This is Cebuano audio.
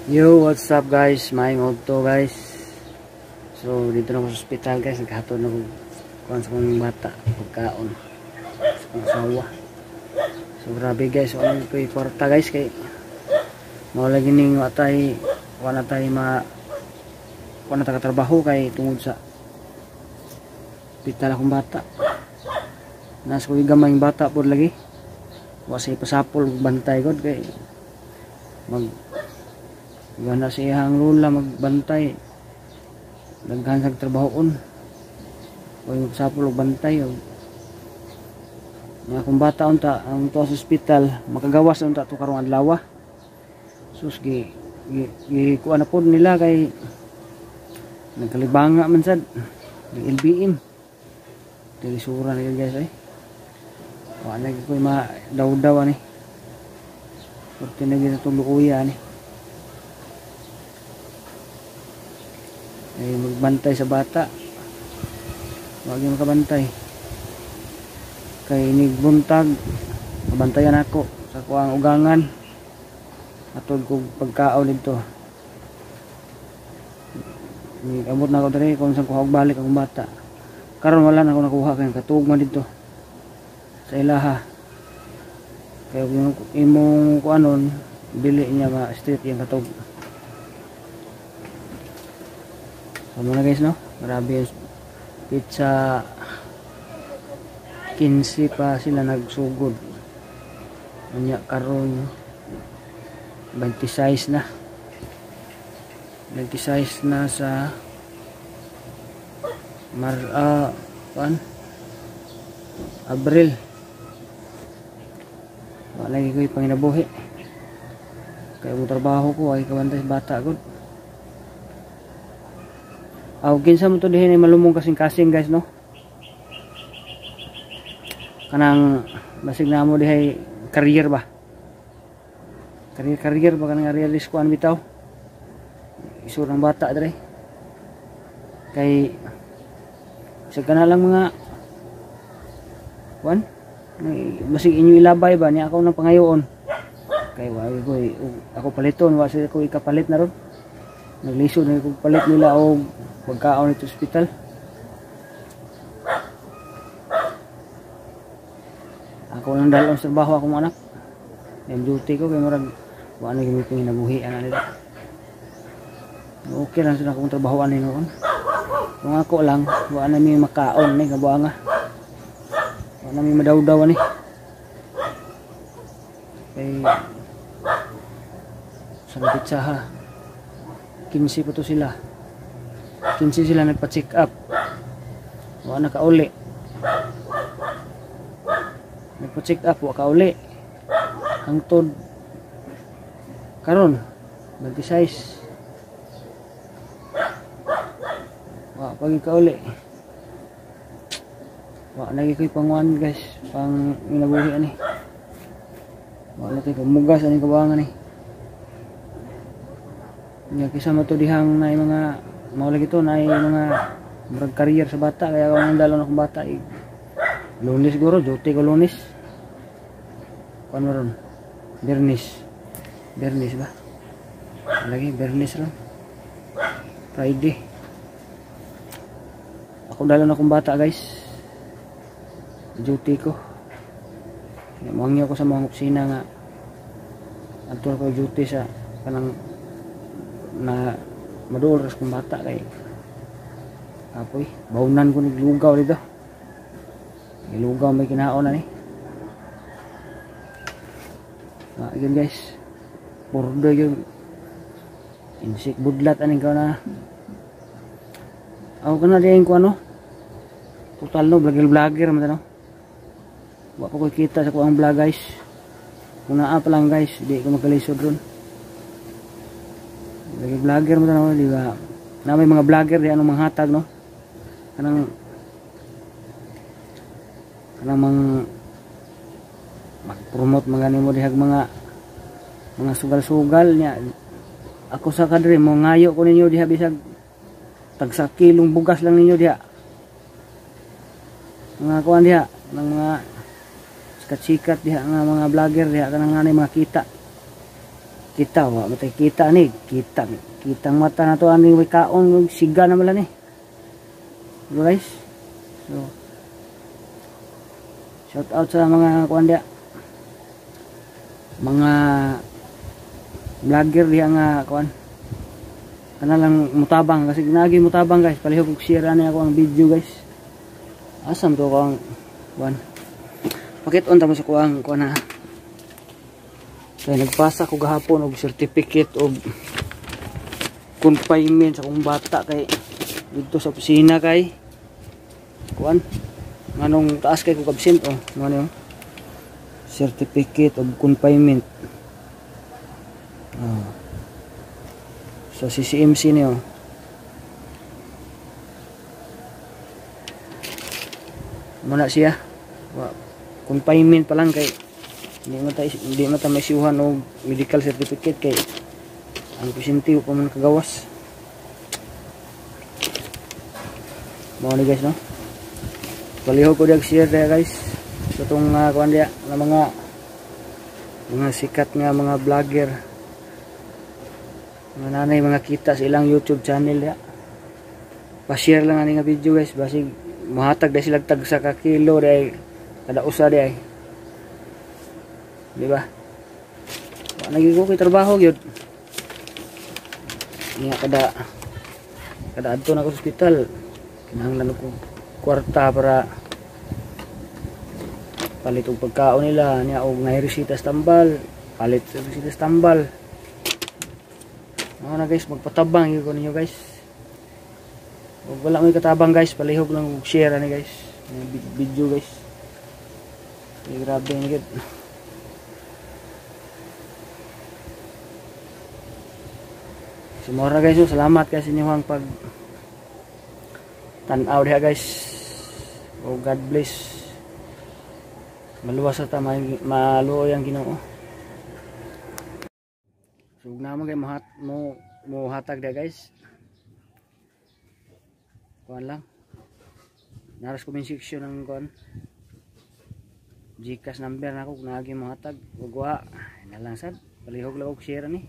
Yo, what's up guys? Maayong udto guys. So dito na ako sa ospital guys, naghatod na ko kuan sa akong bata pagkaon sa akong asawa. So grabe guys, wala ko kwarta guys kay mao lagi ning wa tay wala tay ma wala ta katrabaho kay tungod sa ospital akong bata. Nasa ko gamay bata pod lagi. Wa say pasapol bantay god kay mag gana sa iyang lula magbantay, daghan sa trabahoon o yung sapol og bantay. Og nga akong bata unta ang tuwa sa ospital, makagawas unta to karong adlaw. Sus, gi gi, gi kuan na pod nila kay nagkalibanga man sad ng LBM. Tilisura na yun guys ay. Wa na gyud koy ma dawdaw ani. Purti na gyud itong lukuya ani. Ay magbantay sa bata, wag yung makabantay kay nigbuntag mabantayan ako sa kuang ugangan atod kog pagkaon dito. Amot na ako diri kung saan kuha og balik akong bata. Karon wala na ako nakuha kay katug man dito sa ilaha kay yung imong kuanon dili niya ma street yung katug. So muna guys no, grabe yung pizza, 15 pa sila nagsugod. Unya karon 26 na. 26 na sa Mar pan Abril. Wala lagi ko'y panginabuhi. Kaya mo trabaho ko ay kabantay sa bata gud. Aw, kinsa mo to dihin ay malumong kasing-kasing guys no. Kanang basig na mo dihay career ba. Career ba kanang realist kuan bitaw. Isur ang bata dire. Kay sa kana lang mga kuan basig inyo ilabay ba niya ako nang pangayoon. Kay wa ko ako paliton, wa sa ko ikapalit na ron. Naglisod na ko palit nila og pagkaon ito ospital. Ako lang dalon sa trabaho akong anak. Yung duty ko kay murag wa na gyud mi panginabuhi ana nila. Okay lang sila akong trabahoan ni noon. Kung ako lang wa na mi makaon ni kabuanga. Wa na mi madawdaw ani. Kay sa pizza ha. 15 pa to sila. 15 sila nagpa-check up. Wa na kauli. Nagpa-check up wa kauli. Hangtod karon 26. Wa pagi kauli. Wa lagi koy panguan guys, pang inabuhi ani. Wa na tay pamugas ani kabuangan ni. Nya kisa mo to dihang na mga mao lagi to na mga murag career sa bata kaya ako nang dalon akong bata eh. Lunes siguro duty ko Lunes. Kuan ron? Bernis. Bernis ba? Lagi Bernis ron. Friday. Ako dalon akong bata guys. Duty ko. Muhangyo ko sa mga opisina nga adto ko duty sa kanang na maduol ras kong bata kay apoy baunan ko niglugaw dito. Nilugaw may kinaon ani. Ah, yun guys. Bordo yung insik budlat aning ka na. Ako kana diin ko ano. Total no vlogger vlogger man no. Wa pa ko kita sa kuang vlog guys. Kung naa pa lang guys, di ko magkalisod ron. Lagi vlogger mo no, di ba? Na may mga vlogger di anong manghatag no. Kanang kanang mang mag-promote mga nimo dihag mga sugal-sugal niya. Ako sa kadre mo ngayo ko ninyo diha bisag tagsa kilong bugas lang ninyo diha. Mga kuan diha ng mga sikat-sikat diha nga mga vlogger diha kanang nga mga kita. Kita wa matay kita ni, kita kitang mata na to ani may kaon siga na man ni. Diba, guys? So shout out sa mga kuan dia. Mga vlogger diha nga kuan. Kana lang mutabang kasi ginagi mutabang, guys. Palihog og share ani ako ang video, guys. Asam to ko ang kuan. Pakit-on ta mo sa kuang kuan ha. Kaya nagpasa ko gahapon og certificate of confinement sa akong bata kay dito sa opisina kay kuan nganong taas kay ko absent, oh, ngano certificate of confinement, oh. Sa CCMC niyo muna siya. Confinement pa lang kay hindi man ta maisuhan og medical certificate kay ang pasyente pa man kagawas. Mao ni, guys, no. Palihog ko diag share diya, guys, sa tong kuan diya nga mga sikat nga mga vlogger mga nanay mga kita sa ilang YouTube channel diya. Pa-share lang ani nga video, guys, basig mohatag dahil sila tag sa ka kilo dahil kada usa diay, di ba? Wa na gyud ko kay trabaho gyud niya. Kada kada adto na ko sa ospital, kinahanglan ko kwarta para palit og pagkaon nila niya og naay resita sa tambal, palit sa resita sa tambal. Mao na, guys, magpatabang gyud ko ninyo, guys. Ug wala may katabang, guys, palihog lang og share ani, guys, video, guys. Ay, grabe ni gid. So mora, guys, so, salamat guys inyong pag tan-aw diha, guys. Oh, God bless. Maluwas sa ta, maluoy ang Ginoo. So naman kay mo mo mo hatag diha, guys. Kuan lang. Naras comment section ng kuan. GCash number na ako kung naagi mo hatag. Ug wa na lang sad. Palihog lang og share ni.